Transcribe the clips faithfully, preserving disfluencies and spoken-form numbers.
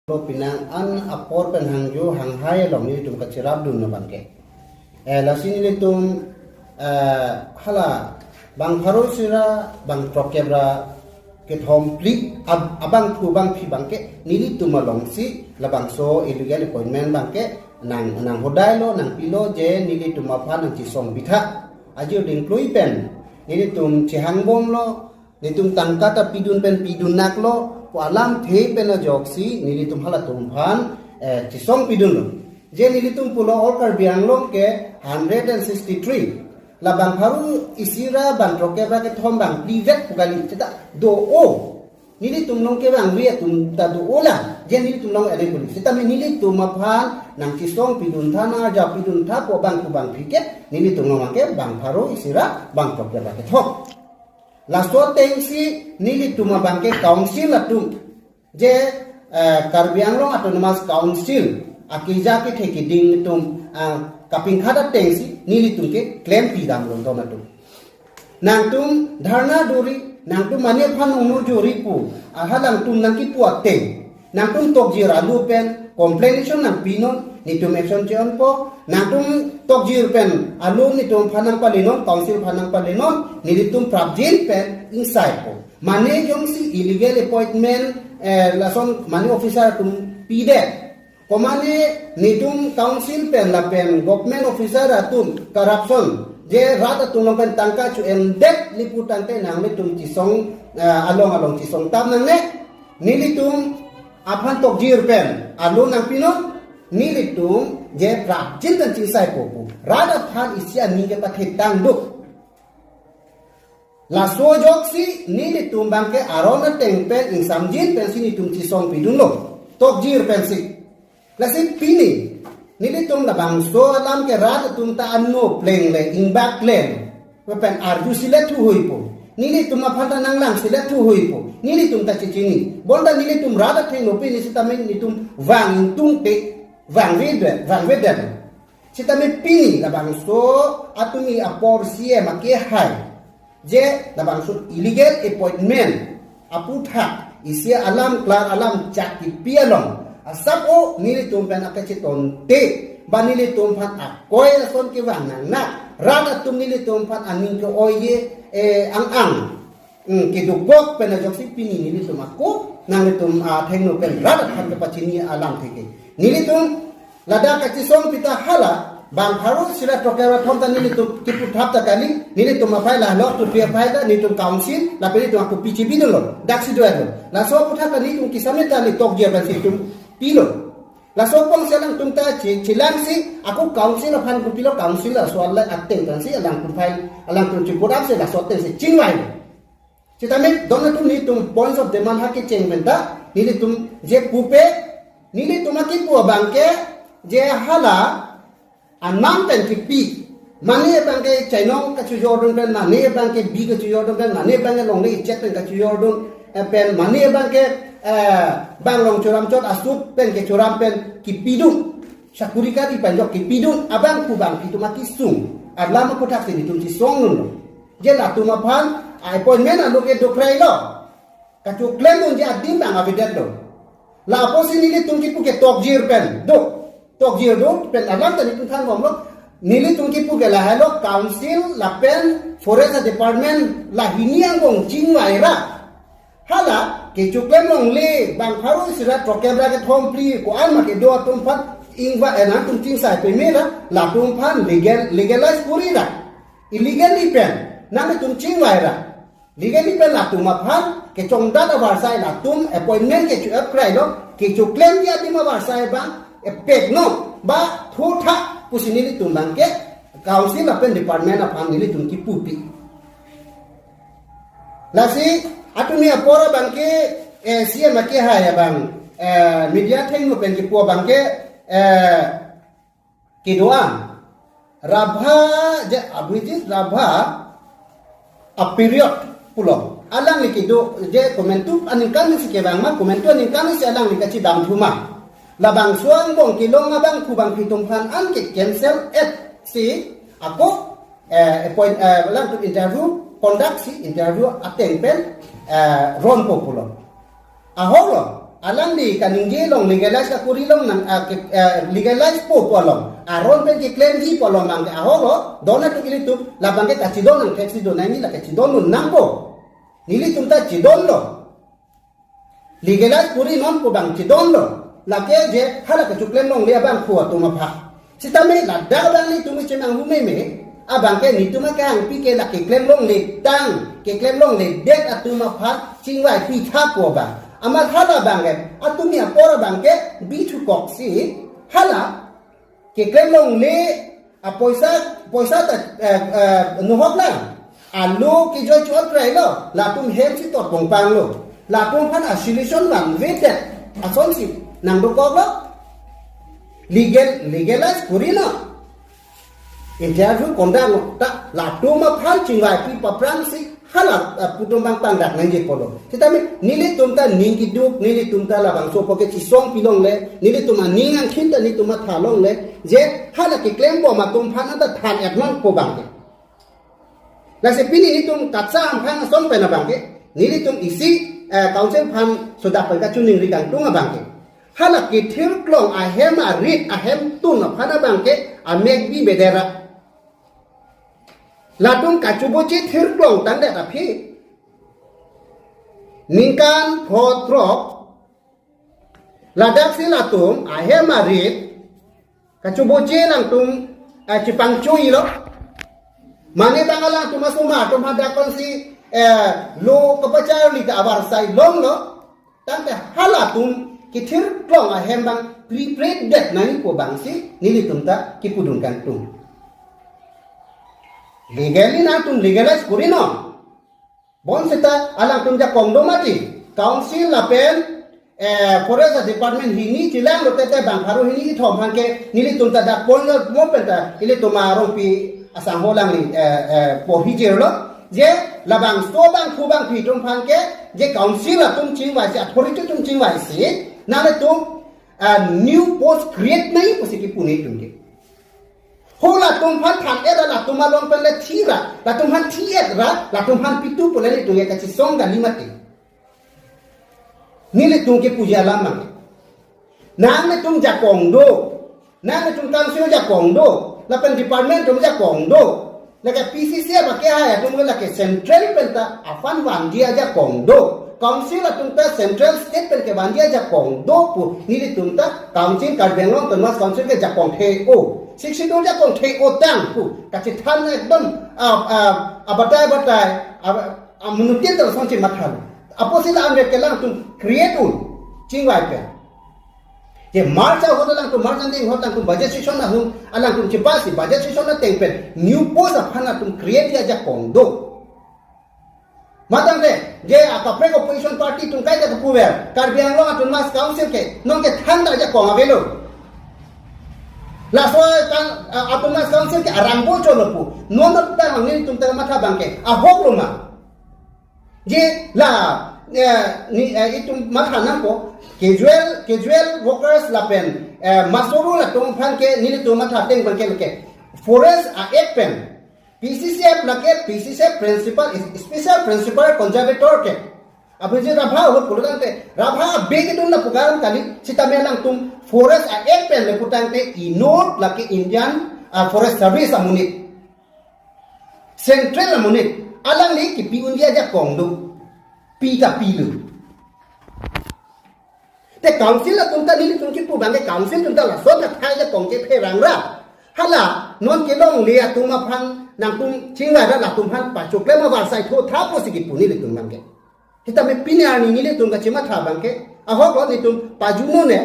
lo pinang an apor pen hangjo hanghai along nelitum kachirapdun abangke. Eh, lasi nelitum, eh, hala bang pharo isi ra bang throk kep ra kethom phli ab-, abangphu abangphi abangke nelitum alongsi labangso illegal appointment abangke nang, nang hodai lo, nang pilo je nelitum aphan nang chisong pitha. Ajo dingklui pen nelitum chihangbom lo, nelitum tangka ta pidun pen pidun nak lo pu alamthe pen ajoksi nelitum halatum aphan, eh, chisong pidun lo. Je nelitum pulo All Karbi Anglong ke hundred and sixty-three. Labang pharo isi ra bang throk kep ra kethom bang phli vet pu kali. Seta do-o. Nelitum along kevangve atum ta do-o lang. Je nelitum along ene kuli. Seta nelitum aphan nang chisong pidun tha, nang arjap pidun tha pu abangphu abangphi ke nelitum along ke bang pharo isi ra bang throk kep ra kethom. Laso atengsi nelitum abangke council atum. Je, eh, Karbi Anglong Autonomous Council akeja kethe keding atum, ah, kapingkhat atengsi nelitum ke klem pidam longdon atum. Nangtum dharna dori, nangtum mane aphan nangno jori pu, ah, halangtum nangkipu ateng. Nangtum tokjir alo pen complain ason nang pinon, nelitum action che-onpo. Nangtum tokjir pen alo nelitum aphan nang palenon, council aphan nang palenon, nelitum prapjin pen ingsaipo. Mane jongsi illegal appointment, eh, lason mane officer atum pidet. Komane nelitum council pen lapen government officer atum corruption, je rat atum along pen tangka cho-endet lipu tangte nanglitum chisong, eh, along along chisong tam nangne. Nelitum aphan tokjir pen alo nang pinon, nelitum je prapjin pen chingsaipo pu. Rat aphan isi aning kepathetang duk. Laso ajoksi nelitum abangke aron ateng pen ingsamjin pensi nelitum chisong pidun lo. Tokjir pensi. Lasi pini nelitum labangso alam ke rat atum ta anno pleng le ingbak klem. Pen arju silet thuhuipo. Nelitum aphan ta nanglang silet thuhuipo. Nelitum ta chichini. Bonta nelitum rat athengno pini sitame nelitum vang tungte vangve de, vangve dem. Sitame pini labangso atumi apor C M akehai. Je labangso illegal appointment aputhak isi alam klar alam chak kipi along asap o nelitum pen akachetongte ba nelitum aphan akoi ason kevang nangnak rat atum nelitum aphan aning ke-oi-e, eh, ang-ang. Hmm, kedokok pen ajoksi pini nelitum ako, nanglitum athengno pen rat aphan kepachini alamthe ke. Nelitum ladak kachisong pita hala, bang pharo isi ra throk kep ra kethom ta nelitum kipu thap ta kali, nelitum aphai la lo, tu pi aphai ta, nelitum council, lapen nelitum ako P G B dolo, daksi dua lo. Laso aputhak ta nelitum kisame ta nelitum tokjir pensi nelitum pilo. Laso apotsi alangtum ta chi, chilangsi, ako council aphan kopilo council laso alai ateng pensi alangtum aphai, alangtum chipudamsi laso atengsi chingvai. Sitame don atum nelitum points of demand ha kecheng pen ta, nelitum je pupe, nelitum akipu abangke, je hala, anam pen kipi, mane abangke chainong kachojordun pen, mane abangke bi kachojordun pen, mane abangke longle ichet pen kachojordun, eh, pen, mane abangke, eh, bang long choram chot asup pen kechoram pen kipidun. Sakuri kari pen jok kipidun, abangphu abangphi atum akisung. Alam aputhak si nelitum chisong nun lo. Je latum aphan, a appointment alo ke dokrai lo. Kachoklem dunji adim bang avedet lo. Lapusi nelitum kipu ke tokjir pen, do. Tokjir do, pen alam ta nelitum thanbom lo. Nelitum kipu ke lahai lo, council, lapen forest department, lahini angbong chingvai ra. Hala, kechoklem longle, bang pharo isi ra throk kep ra kethom phli, ko-an ma kedo atum aphan, ingva, eh, nangtum chingsai peme ra, latum aphan legal, legalize kuri ra. Illegally pen, nanglitum chingvai ra. Legally pen latum aphan, kechongdat avarsai latum, appointment kecho-ep krai lo, kechoklemji adim avarsai bang, epek no, ba thotha, pusi nelitum abangke, council lapen department aphan nelitum kipupi. Lasi, atumi apor abangke, eh, C M akehai abang, eh, media athengno pen kipu abangke, eh, kedo-an. Rabha je Abhijit Rabha a period pulo. Alangli kedo je komantu aningkan si kevang ma, komantu aningkan si alangli kachidam thu ma. Labangso angbong kelong abangphu abangphi atum aphan an ke cancel et si ako, eh, appoint, eh, alangtum interview conduct si interview ateng pen, eh, ronpo pulo. Ahok lo, Alangli kaningje along, legalize kakuri along nang, ah, ke, ah, legalize po pu along, aron pen keklemji pu along abangke ahok lo, don atum ilitum labangke kachidon nang theksi do nangji, la kachidon lo nangpo. Nelitum ta chidon lo. Legalize kuri non pu abang chidon lo. Lake je hala kachoklem longle abang pu atum aphan. Sitame ladak abang nelitum chemang hu meme abangke nelitum akehangpi ke la keklem longle tang, keklem longledet atum aphan chingvai pitha pu abang. Amat hala abangke atum apor abangke bithukoksi hala keklem longle apoisa, poisa ta, eh, eh, nohok lang. Alo kejoi chot rai lo, latum hem si tot pongpang lo. Latum aphan a-solution vangvedet asonsi nangdokok lo. Legal, legalize kuri non. Interview conduct non, ta latum aphan chingvai pi paphrangsi hala, ah, pu atum abang pangdak nangji pulo. Sitame nelitum ta ning kiduk, nelitum ta labangso pu ke chisong pilongle, nelitum aning angkhin ta nelitum matha longle, je hala keklembom atum aphan ta than-et non pu abangke. Lasi pini nelitum kachamphang ason pen abangke, nelitum isi, eh, council aphan sodak pen kachiningri kangtung abangke. Hala kethirklong ahem arit ahemtun aphan abangke amek bibedera. Latum kachoboche thirklong tangdet aphi ningkan pho throk ladaksi latum ahem arit kachoboche alangtum, eh, chepangchoi lo. Mane tang alangtum asomar atum hadak konsi, eh, lo kapacharli ta avarsai longlo. Tangte halatum kethirklong ahem abang preparedet nangji pu abangsi nelitum ta kipudun kangtung. Legally nangtum legalize kuri non. Bonseta alangtum jakong do mati. Council lapen, eh, Forest Department hini chelang lote te bang pharo hini kethom aphan ke nelitum ta dak pon lo mo pen ta ilitum arongpi asangho alangli, eh, eh, porhi jirlo. Je labangso abang khu abang phi atum aphan ke je council atum chingvaisi, authority atum chingvaisi nanglitum, ah, new post create nangji pusi kipu nelitum ke. Ho latum aphan than-et ra latum along pen le thi ra, latum aphan thi-et ra, latum aphan pitu pu le nelitum ke kachisong kali mati. Nelitum kipuji alam abang. Nanglitum jakong do. Nanglitum council jakong do. Lapen department atum jakong do. Lake P C C F akehai atum ke lake central pen ta aphan vanji ajakong do. Council atum ta central state pen kevanji ajakong do pu nelitum ta council Karbi Anglong Autonomous Council ke jakong the-o. Sixty-two jakong the-o tang pu kachethan ekdom, ah, ah, abatai abatai, ah, ah, menutin ta lasonsi matha lo. Apotsi la amre ke alangtum create un chingvai pen. Je March ahut alangtum, March ending ahut alangtum budget session ahut alangtum chepasi budget session ateng pen new post aphan atum create ajakong do. Matangte je akaprek opposition party atum kaita kepuver Karbi Anglong Autonomous Council ke nonke than ta ajakong avelo. Laso kan, ah, Autonomous Council ke arang bocho lo pu. Non ta nelitum ta matha abangke ahok lo ma. Je la, eh, ni, eh, itum matha nangpo casual, casual workers lapen, eh, masoru latum aphan ke nelitum matha ateng abangke lake Forest a-Act pen P C C F lake P C C F principal, special principal conservator ke Abhijit Rabha ahut pulo tangte Rabha abeg kedun lapu karam kali, sitame alangtum Forest a-Act pen le pu tangte inut lake Indian, ah, Forest Service amonit. Central amonit, alangli kipi unji ajakong do. Pi ta pilo. Te council atum ta nelitum kipu abangke council atum ta lason ta thai ajakong kepherang ra. Hala non kelongle atum aphan nangtum chingvai ra latum aphan pachoklem avarsai thotha pusi kipu nelitum abangke. Sitame pini arni nelitum kachematha abangke ahok lo, nelitum pajunu ne.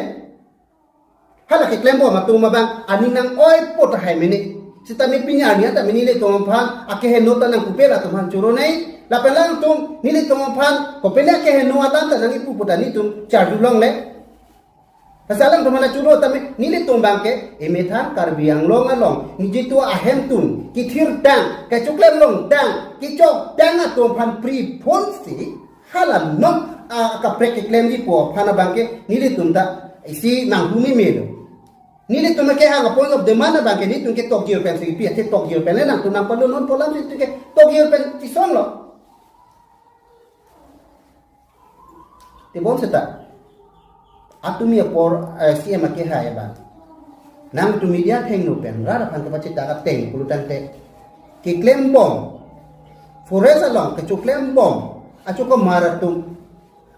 Hala keklembom atum abang aning nang-oi po tahai mene. Sitame pini arni anta mene nelitum aphan akeheno ta nangpupe latum aphan choro nei. Lapen alangtum nelitum aphan kopine akeheno alam ta nangkipu pu ta nelitum charju longle. Lasi alangtum aphan choro tame nelitum abangke emethang Karbi Anglong along nelitum ahemtun kethirtang, kachoklem longtang, kechoktang atum aphan pri phonsi hala non, ah, kaprek keklemji pu aphan abangke nelitum ta isi nang hu meme lo. Nelitum ke ha point of demand abangke nelitum ke tokjir pen si pi, ate tokjir pen le nangtum nangpalo non pu alam si nelitum ke tokjir pen chisong lo. Te bonseta Atumi apor, eh, C M akehai abang. Nangtum media athengno pen rat aphan kepachethak ateng pulotangte, keklembom, forest along kechoklembom achokomar atum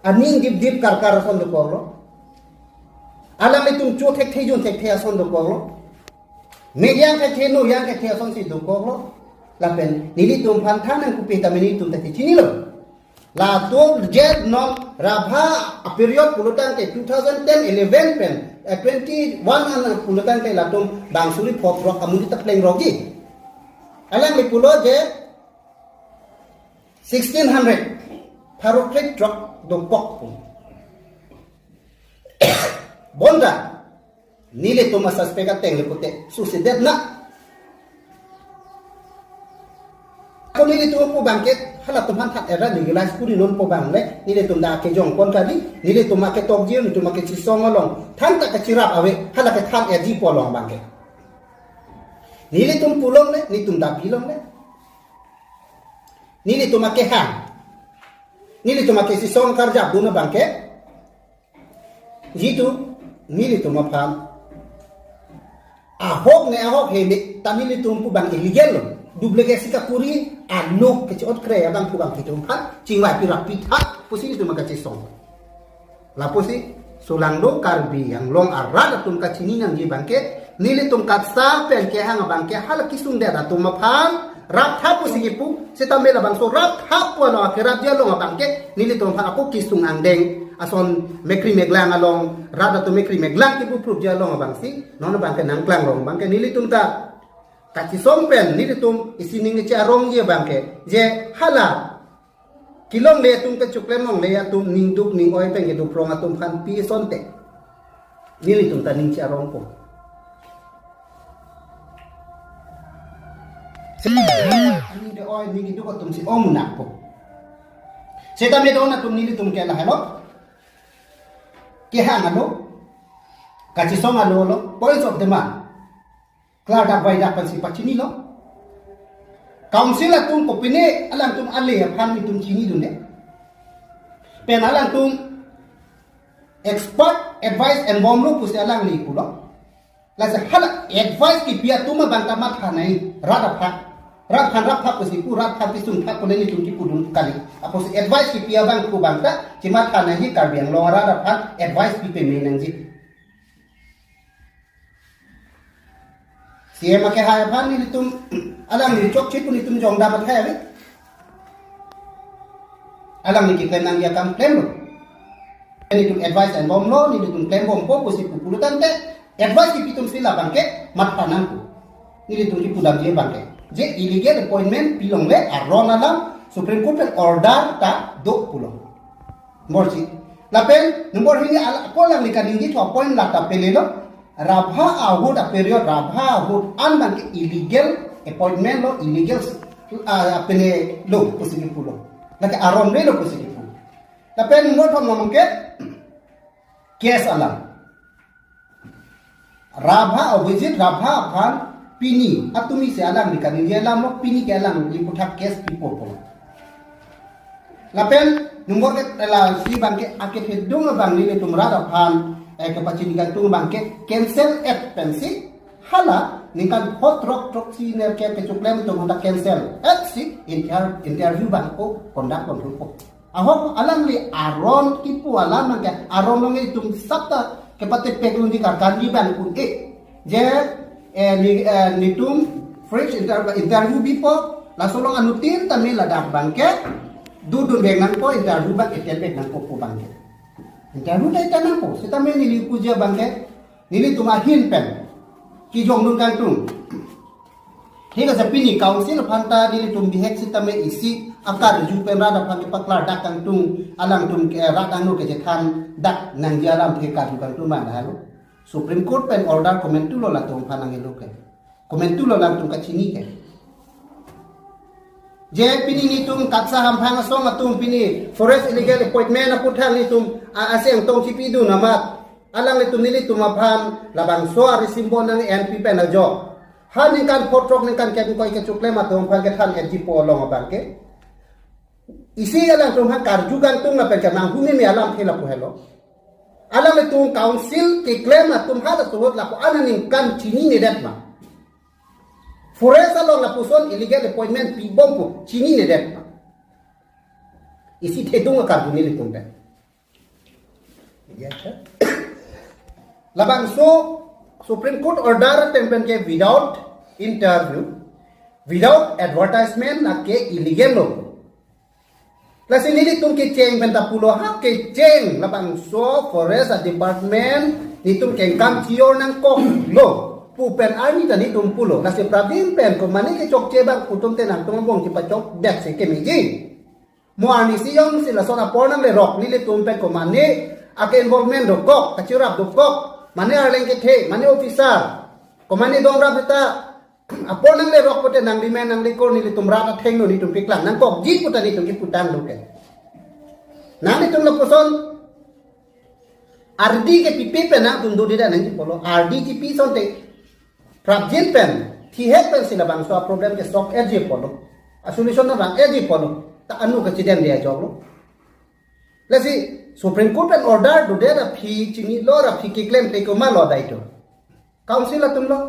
aning dipdip karkar ason dokoklo. Alanglitum cho thekthe jun thekthe ason dokoklo. Mek yang thekthe, no yang thekthe asonsi dokoklo. Lapen nelitum aphan thangnang kopi tame nelitum ta kechinilo. Latum jet non Rabha aperiod pulotangte two thousand ten eleven pen, eh, twenty-one an pulotangte latum bang suri phongo throk amonit ta plengrokji. Alangli pulo je sixteen hundred pharo krek throk dokok pu. Bonta nelitum asuspect ateng le pute susi det na. Ako nelitum pu abangke halatum aphan tha era legalize kuri non pu abang le nelitum ta kejongpon kali, nelitum aketokji, nelitum akechesong along than ta kachirap ave, hala kethan eji pu along abangke. Nelitum pu longle, nelitum ta bi longle. Nelitum akehang, nelitum akechesong karjapdun abangke, jitu nelitum aphan ahok ne ahok he me ta nelitum pu abang illegal lo. Duplicate si kakuri, anuk keche-otkre abang pu abang nelitum aphan chingvai pi rap pi tha pusi nelitum akechesong. Lapusi solangdo Karbi Anglong arat atum kachini nangji abangke, nelitum KATSA pen kehang abangke hala kesung det atum aphan raptha pusi kipu, seta me labangso raptha pu along akerapji along abangke nelitum aphan ako kesung angdeng ason mekri meglang along, rat atum mekri meglang kipu prupji along abangsi non abangke nangklangrong abangke nelitum ta kachesong pen nelitum isi ning iche arongji abangke, je hala kelongle atum, kechoklem longle atum, ningduk ning-oi pen kedo prong atum aphan pi asonte nelitum ta ning iche arongpo. Ning de-oi ning keduk atumsi ong nakpo. Seta me don atum nelitum ke lahelo, kehang alo, kachesong alo lo, points of demand klardak vaidak pensi pachinilo. Council atum kopine alangtum ale aphan nelitum chinidunde. Pen alangtum expert advice enbomlo pusi alangli pulo. Lasi hala advice kipi atum abang ta matha nai rat aphan. Rat aphan raptha pusi pu, rat aphan kesungtha pu le nelitum kipudun kali. Apotsi advice kipi abang pu abang ta chematha nangji, Karbi Anglong arat aphan advice pi peme nangji. C M akehai aphan nelitum alangli chokche pu nelitum jongdam athai ave. Alangli keklem nangji akam klemlo. Nelitum advice enbomlo, nelitum klembompo pusi pu pulotangte, advice kipi atumsi labangke matha nangpo. Nelitum kipudamji abangke, je illegal appointment pi longle aron alam Supreme Court pen order ta do pulo. Number si. Lapen number hini ala ako alangli kaningje thu appoint lata pelelo. Rabha ahut aperiod, Rabha ahut an abangke illegal appointment lo, illegal, ah, apene lo pusi kipulo. Lake aron re lo pusi kipu. Lapen number thom abangke case alam. Rabha Abhijit Rabha aphan pini, atumi si alangli kaningje alam lo, pini ke alangli aphuthak case pipo pulo. Lapen number ke lasi abangke akethedung abang nelitum rat aphan, eh, kepachini kangtung abangke cancel et pensi hala ningkan phongo throk throksi nerkep kechoklem atum ta cancel et si inter-, interview abang ako conduct pon thupo. Ahok alangli aron kipu alam abangke aron along itum sapta kepatepek lun di karkan di abang un-e. Je, eh, ni, eh, nelitum fresh inter-, interview bipo, laso along anuttin tame ladak abangke dodun vek nangpo, interview abang attend vek nangpo pu abangke. Interview ta attend nangpo, seta me neli puji abangke, nelitum ahin pen kejongdun kangtung. Thik ase, pini council aphan ta nelitum bihek sitame isi akarju pen rat aphan kepaklardak kangtung, alangtum ke rat angno kechethandak nangji alam ke karju kangtung ma lahelo. Supreme Court pen order komantu lo latum aphan nangilo ke. Komantu lo latum kachini ke. Je pini nelitum KATSA hamphang asong atum pini forest illegal appointment aphuthak nelitum a-, aseng tong chipidun amat. Alanglitum nelitum aphan labangso ari simbol nang N P pen ajo. Ha ningkan phongo throk ningkan kep ingkoi kechoklem atum aphan kethan etji pu along abangke, isi alangtum aphan karju kangtung lapen ke nang huni me alam thela pu helo. Alanglitum council keklem atum halaso ahut lapu-an aningkan chininedet ma? Forest along lapuson illegal appointment pibom pu chininedet ma? Isi thedung akarju nelitum pen. Ya, ya. Labangso Supreme Court order atum pen ke without interview, without advertisement lake illegal lo. Lasi nelitum kecheng pen ta pulo, ha kecheng labangso forest department nelitum kengkam chior nangkoklo pu pen arni ta nelitum pulo. Lasi prabin pen komane kechokche abang pu atum te nangtum angbong chepachokdet si kemeji. Mo arnisi jongsi lason apor nanglerok nelitum pen komane ake involvement dokok, kachirap dokok, mane arleng kethe, mane officer, komane dongrap ta apor nanglerok pute nangli men nangli kur nelitum rat athengno nelitum piklang nangkokji pu ta nelitum kipudang doke. Nanglitum lapuson ardi kepipe pen nangtum dodedet nangji pulo, ardi kepi asonte prapjin pen, thihek pensi labangso aproblem ke solve-etji pulo, asolution nang-etji pulo, ta anu kachidem dia joklo. Lasi Supreme Court pen order dodet aphi chinilo ra aphi keklem te komatlo daitu? Council atum lo.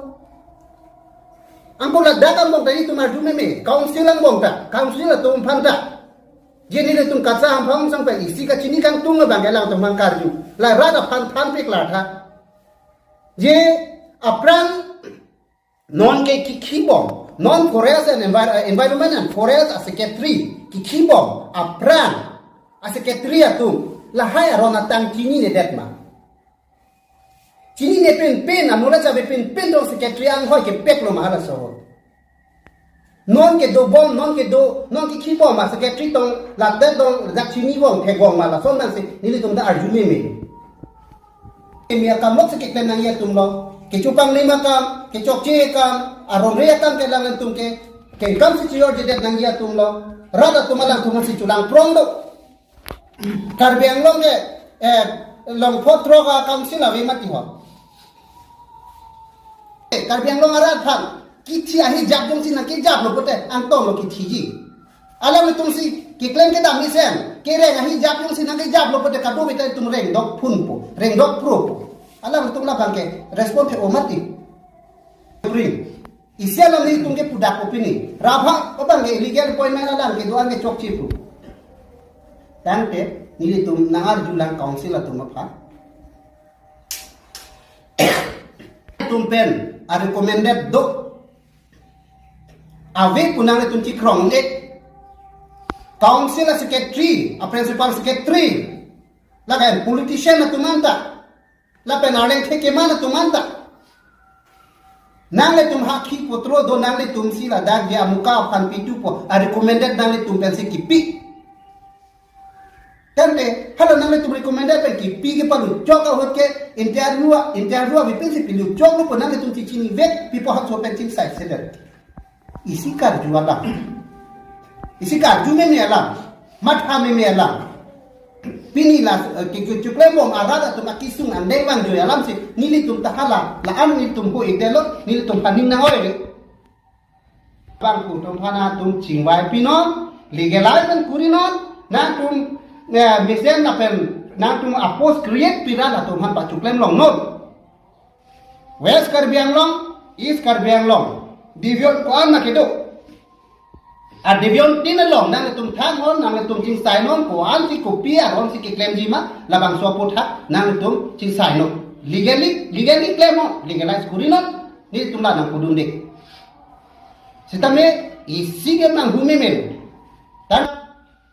Anke ladak angbong ta itum arju meme, council angbong ta, council atum aphan ta. Je nelitum kacharli hamphang sang pen isi kachini kangtung abang ke alangtum aphan karju. La rat aphan thanpik la tha. Je aphrang non ke kekhibom, non Forest and Envir-, Environment and Forest a-secretary kekhibom aphrang a-secretary atum lahai aron atang chininedet ma? Chinine pinpin, amula chabe pinpin dong secretary anghoi kepeklo ma halaso ahut? Non kedobom, non kedo, non kekhibom ma secretary tong ladak dong, ladak chinibom thekbom ma, lason nangsi nelitum ta arju meme. Emi akam lok si keklem nangji atum lo, kechupang lima akam, kechokche akam, arongre akam ke alangtum ke, kengkam si chiorjedet nangji atum lo, rat atum alangtum si chulang prong do. Karbi Anglong ke, eh, long phot throk a-council ave mati ho. Eh, Karbi Anglong arat aphan kithi ahijap jongsi nangkijaplo pute angtong lo kithiji. Alanglitum si keklem kedam mesen, kereng ahijap jongsi nangkijaplo pute kadokave ta itum rengdok phunpo, rengdok propo. Alanglitum labang ke respond the-o mati. Ring. Isi alam nelitum kepudak opini. Rabha abang ke illegal appointment alam kedo-an kechokche pu. Tangte nelitum nangarjulang council atum aphan. Itum pen a-recommended do ave pu nanglitum chikrong-e. Council a-secretary, a-principal secretary, lapen politician atum anta, lapen arleng thekkeman atum anta. Nanglitum hakhi putro do, nanglitum si ladak dia amuka aphan pitu pu a-recommended nanglitum pensi kipi. Tangte hala nanglitum recommended pen kipi kepaluchok ahut ke interview, interview avi pensi piluchoklo pu nanglitum chechinivek, pi pu halaso pen chingsai sedet. Isi karju alam. Isi karju meme alam. Matha meme alam. Pini la, eh, ke, kechiklembom arat atum akesung andeng vangjoi alam si nelitum ta hala, la-an nelitum ho-ikdetlo, nelitum phaning nang-oi-le. Bangphu atum aphan nangtum chingvai pinon, legalize pen kurinon, nangtum, eh, mesen lapen nangtum a-post create pi rat atum aphan pachiklem longnon. West Karbi Anglong, East Karbi Anglong, division ko-an ma kedo. A-division tin along nangtum thang-on, nangtum chingsainon, ko-an si kopi aron si keklemji ma, labangso aputhak nangtum chingsainon. Legally, legally klem-o, legalize kurinon, nelitum la nangpudunde. Sitame isi ke nang hume men. Tan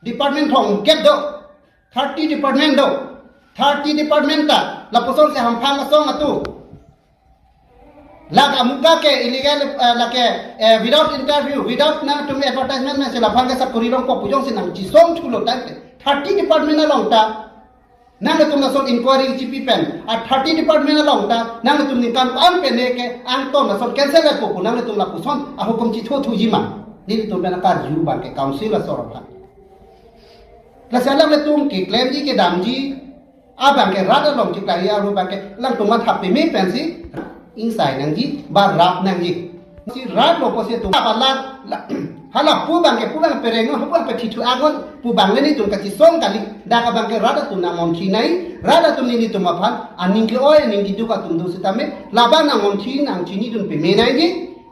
department thomkep do. Thirty department do. Thirty department ta lapuson si hamphang asong atum. Lake amuka ke illegal, eh, lake, eh, without interview, without nangtum advertisement mesen laphan ke sakori longpo pu jongsi nangchisong thulo tangte. Thirty department along ta nangtum lason inquiry chipi pen, a thirty department along ta nangtum ningkan ko-an pen ke angton lason cancel-po pu nangtum lapuson ahukum chitho thuji ma? Nelitum pen akarju abang ke council asor aphan. Lasi alanglitum keklemji kedamji abang ke rat along chikla ya ru abang ke alangtum matha peme pensi ingsai nangji, ba rap nangji. Si rat lo pusi atum apa lat la, Hala pu abangke pu abang pereng non, pu abang petithu angon, pu abang le nelitum kachesong kali. Dak abangke rat atum nang monthi nai, rat atum nelitum aphan aning ke-oi, aning keduk atum do sitame, labang nang monthi nang chinidun peme nai ji.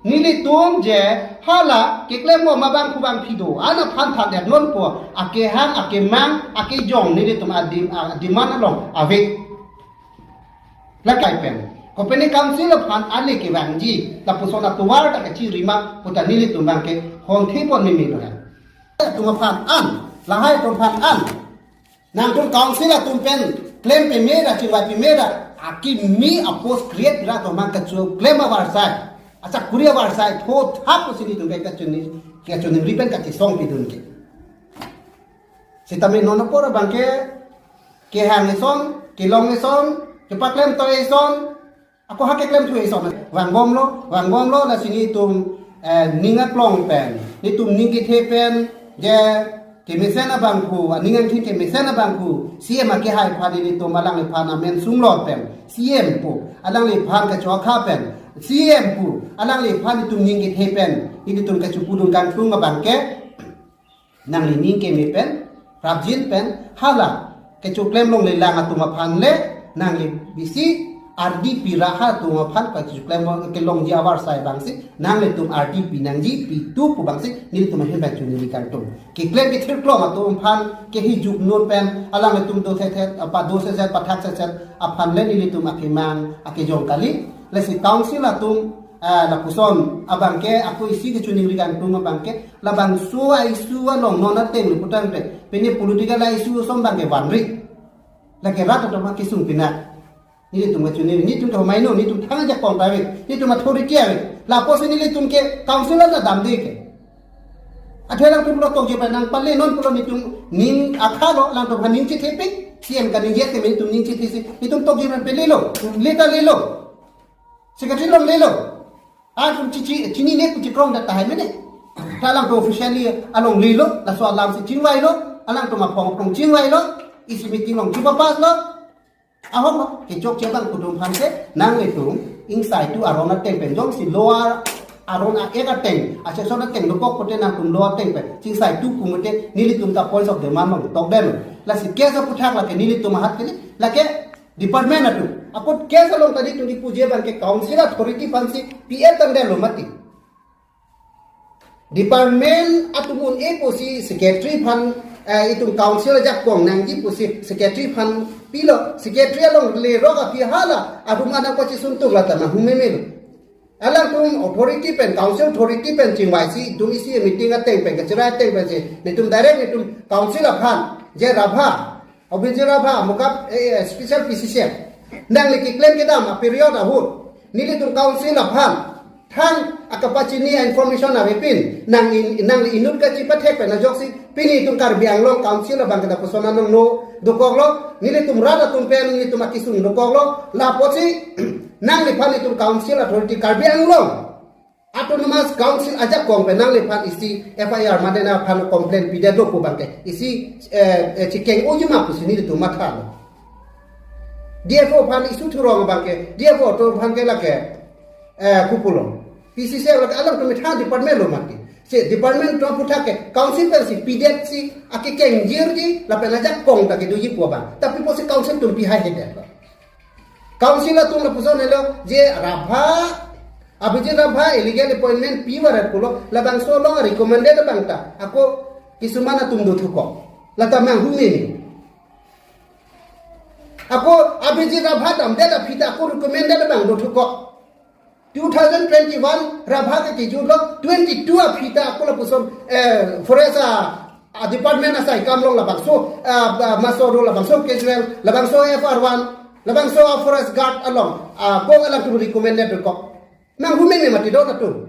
Nelitum je hala keklem bom abang pu abang phi do, an aphan than det non pu, akehang, akemang, akejong nelitum adim, a-demand along ave. Lakai pen, kopine council aphan ale kevangji, lapuson atovar ta kachirima pu ta nelitum abangke hon thepon meme lo. Atum aphan an, lahai atum aphan an. Nangtum council atum pen klem peme ra, chingvai peme ra, akimi a-post create ra atum abang kachoklem avarsai, achakuri avarsai, tho thap pusi nelitum ke kachini, kachiningri pen kachesong pidun ke. Sitame non apor abangke kehang eson, kelong eson, kepaklem toi eson, ako ha keklem thu eson. Vangbomlo, vangbomlo, lasi nelitum, eh, ning aklong pen, nelitum ning kethe pen, je kemesen abangphu, aning angthin kemesen abangphu, C M akehai aphan nelitum alangliphan amen sunglo pen, C M pu, alangliphan kachokha pen, C M pu, alangliphan nelitum ning kethe pen, nelitum kachepudun kangtung abangke, nangli ning keme pen, prapjin pen, hala kechoklem longlelang atum aphan le, nangli bisi ardi pi ra ha atum aphan kechoklem kelongji avarsai abangsi, nanglitum ardi pi nangji, pi tu pu abangsi, nelitum ahin abang chiningri kangtung. Keklem kethirklong atum aphan, kehi juknur pen, alanglitum do thethet, apa do seset, pathak seset, aphan le nelitum akemang, akejong kali, lasi council atum, ah, lapuson abangke, ako isi kachiningri kangtung abangke, labangso a-issue along non ateng lo putangte, pine political a-issue ason abangke vanri. Lake rat atum akesung pina. Nelitum kachini, nelitum ke homai no, nelitum thang ajakong ta ave, nelitum authority ave. Lapusi nelitum ke council ta damde ke. Athe alangtum lo tokji pen nang pale non pulo nelitum ning akha lo, alangtum ha ning chethepik, C M kaningje te nelitum ning chethesi, nelitum tokji pen pele lo, leta le lo. Secretary longle lo. Atum chichi, chinine pu chikrong det tahai mene. Ta alangtum officially alongle lo, laso alamsi chingvai lo, alangtum aphong aphong chingvai lo, isi meeting along chupa pass lo. Ahok lo, kechokche abang atum aphan ke, nanglitum, ingsai tu aron ateng pen jongsi lower aron a-ek ateng, a-section ateng dokok pute nangtum lower ateng pen, chingsai tu pu mute, nelitum ta points of demand along tokdet lo. Lasi case aputhak lake nelitum ahat kali, lake department atum. Apot case along tadi tung kipuji abangke council authority aphansi P F tangdet lo mati. Department atum un-e pusi secretary aphan, eh, itum council ajakong nangji pusi secretary aphan pilo, secretary along lerok aphi hala, atum anak pachi suntuk lata ma humeme lo. Alangtum authority pen, council authority pen chingvaisi, itum isi meeting ateng pen, kachirai ateng pensi, nelitum direct nelitum council aphan, je Rabha, Abhijit Rabha, Mukap, eh, eh, special P C C F. Nangli keklem kedam a-period ahut, nelitum council aphan, thang akapachini a-information avepin, nang in, nangli inut kachipathek pen ajoksi, pini itum Karbi Anglong Council abangke lapuson anongno dokoklo, nelitum rat atum pen nelitum akesung dokoklo, lapusi, nangliphan itum council authority Karbi Anglong Autonomous Council ajakong pen nangliphan isi F I R mate nangphan complaint pidet lo pu abangke isi, eh, eh, chikeng ojima pusi nelitum mathalo. D F O aphan issue thurong abangke, D F O atum aphan ke lake, eh, kopulo. P C C F lake alangtum methang department lo mati. Si department atum aputhak ke council pensi pidetsi akekengjirji lapen ajakong ta kedoji pu abang. Tapi pusi council atum pihai hedet lo. Council atum lapuson helo je Rabha, Abhijit Rabha illegal appointment pivaret pulo, labangso along recommended abang ta ako kisuman atum dothukok. Lata manghumeme. Ako Abhijit Rabha damdet aphi ta ako recommended abang dothukok. Two thousand twenty-one Rabha ke kejutlo, twenty-two aphi ta ako lapuson, eh, forest a, a department asai kam along labangso, ah, ah, maso do labangso casual, labangso F R one, labangso forest guard along, ah, ko alangtum recommended dokok. Manghumeme mati do atum.